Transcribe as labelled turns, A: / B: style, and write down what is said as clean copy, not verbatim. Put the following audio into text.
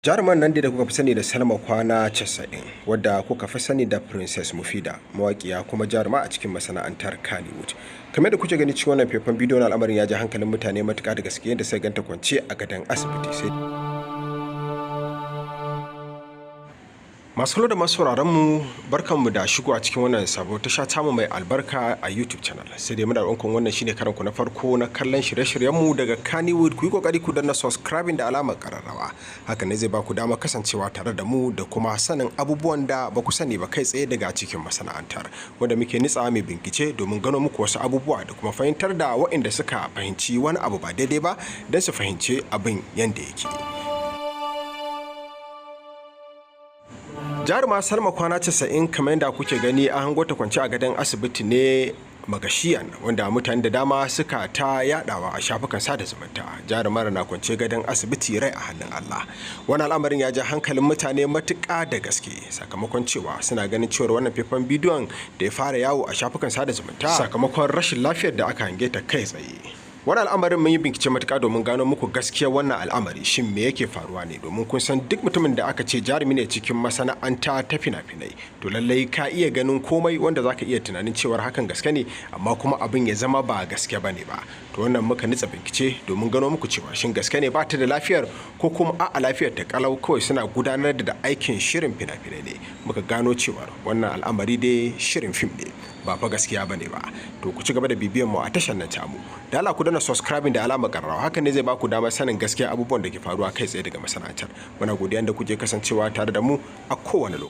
A: Jaruman nan da kuka fi sani da Salma Kwana 90, wadda kuka fi sani da Princess Mufida, mawaƙiya kuma jaruma a cikin masana'antar Kannywood. Kamar da kuke gani cikin wannan faifan bidiyo na, al'amarin ya ja hankalin mutane matuƙa da gaske yadda sai ganta kwance a gadon asibiti. Sai masu da masu sauraron mu, barkanmu da shigo a cikin wannan sabo tasha tamu mai albarka a YouTube channel. Sai dai muna roƙon, wannan shine karan ku na farko na kallon shirye-shiryen mu daga Kannywood, ku yi kokari ku danna subscribing da alamar kararrawa. Haka ne zai ba ku dama kasancewa tare da mu da kuma sanin abubuwan da ba ku sani ba kai tsaye daga cikin masana'antar, wanda muke nitsawa mai bincike domin gano muku wasu abubuwa da kuma fahimtar da waɗanda suka fahimci wani abu ba daidai ba don su fahimci abin yanda yake. Jaruma Salma Kwana 90, kamar yadda kuke gani, an hango ta kwance a gadon asibiti ne magashiyan, wanda mutane da dama suka ta yadawa a shafukan sada zumunta. Jarumar na kwance gadon asibiti, rai a hannun Allah. Wani al'amarin ya ja hankalin mutane matuƙa da gaske, sakamakon cewa suna ganin cewar wannan faifan bidiyon da ya fara yawo a shafukan sada zumunta sakamakon rashin lafiyar da aka hange ta kai tsaye. Wani al'amarin mun yi bincike matuƙa domin gano muku gaskiyar wannan al'amari. Shin me yake faruwa ne? Domin kun san duk mutumin da aka ce jarumi ne cikin masana'anta ta fina-finai, to lallai ka iya ganin komai wanda zaka iya tunanin cewar hakan gaske ne, amma kuma abin ya zama ba gaske ba ne ba. To wannan muka nitsa bincike domin gano muku cewa shin gaske ne ba ta da lafiyar, ko kuma a'a, lafiyar ta kalau, kawai suna gudanar da aikin shirin fina-finai ne. Muka gano cewar wannan al'amari dai shirin fim ne, ba fa gaskiya bane ba. To ku ci gaba da bibiyan mu a tashar nan tamu. Da Allah ku danna subscribing da alamar karrawa. Hakan ne zai baku damar sanin gaskiya abubuwan da ke faruwa kai tsaye daga masana'antar. Muna godiya da kuke kasancewa tare da mu a kowane lokaci.